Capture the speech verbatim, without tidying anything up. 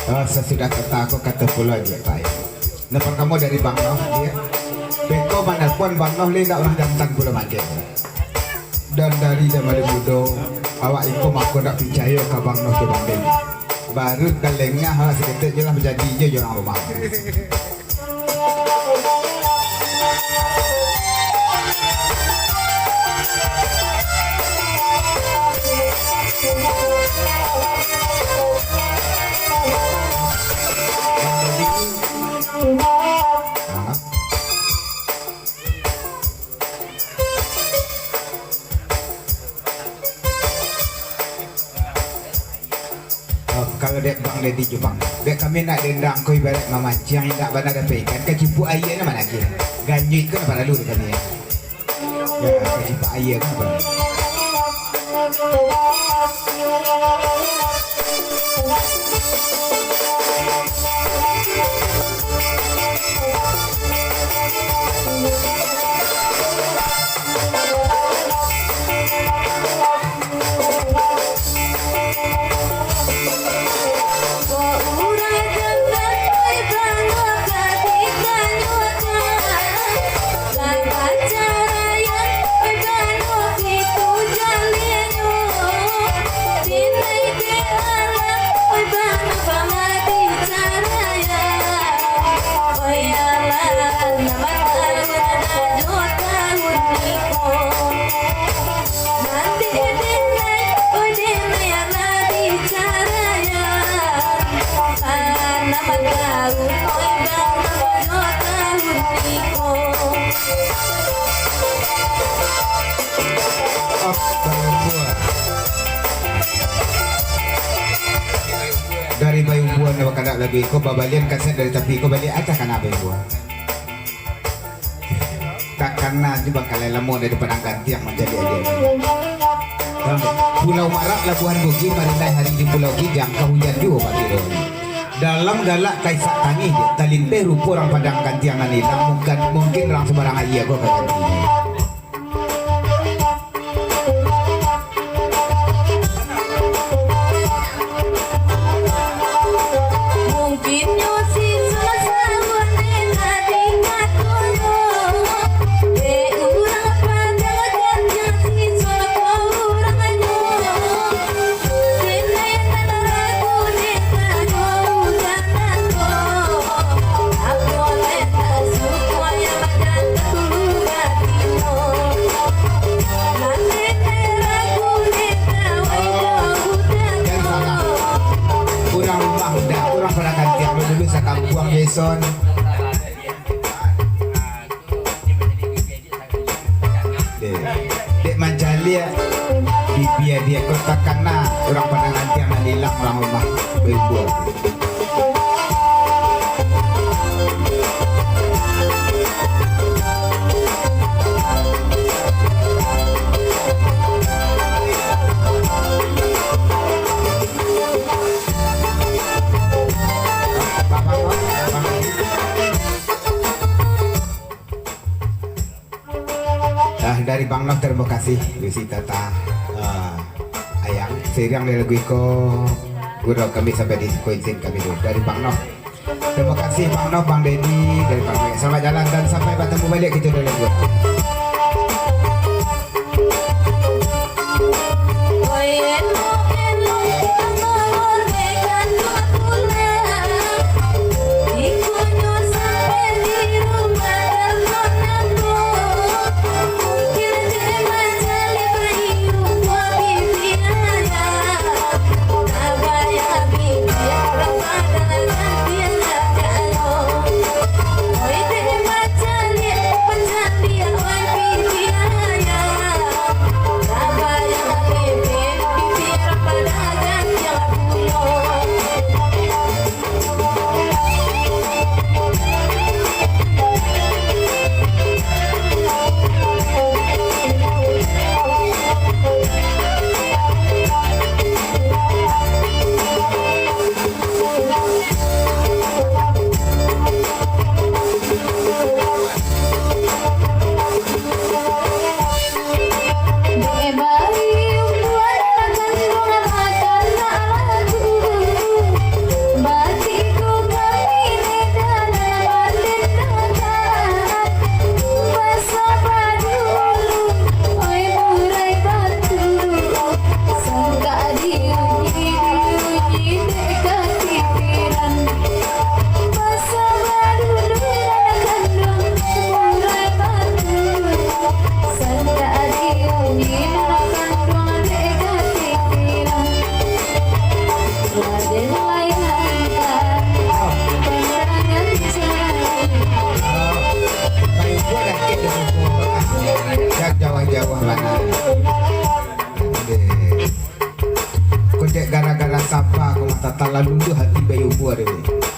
Ah, sasudah kata ko, kato pulo Diak Pai. Nan partamo dari Bang Noh, Diak. Beko manelpon Bang Noh, le indak urang jantan pulo mangke. Dan dari zaman mudo, awak iko mako ndak picayo ka Bang Noh tu, Bang Dek. Baru talengah awak saketek je lah manjadi je urang rumah. Oh, kalau dek Bang Dedi jo Bang, dek kami nak dendang ko ibarat mamanciang, indak bana dapek ikan, kacipuak aia nyo managiah. Ganjuik ko nan paralu dek kami. Ya, kacipuak aia ko nan paralu. Dari Bayubuan, bakadap lagu iko, babalian kaset dari tapi iko, baliak ateh kana Bayubuan. Takana tu bangkalai lamo dari Padang Gantiang mancaliak dia. Pulau Marak, Labuhan Bugih, marindai hari di Pulau Kijang, ka hujan juo pagi tu. Dalam galak ka isak tangih, talinteh rupo urang Padang Gantiang nan ilang, mungkin, mungkin urang Sumbarang Aia ko ka ganti. Urang rumah udah, urang Padang Gantiang dulu sakampuang, Jason. Dek, dek mancaliak bibia dia ko takana urang Padang Gantiang nan ilang urang rumah. Baibuan. Ah, dari Bang Noh, terima kasih. Bisi tata, ah, ayang. Siriang dari lagu iko, gurau kami sampai di siko, izin kami dulu. Dari Bang Noh. Terima kasih Bang Noh, Bang Dedi, dari Bang Mek. Selamat jalan dan sampai bertemu balik kita dalam dua. Wah, bana. Ko dek gara-gara saba ko mah talalu luluih hati bayu buah deh.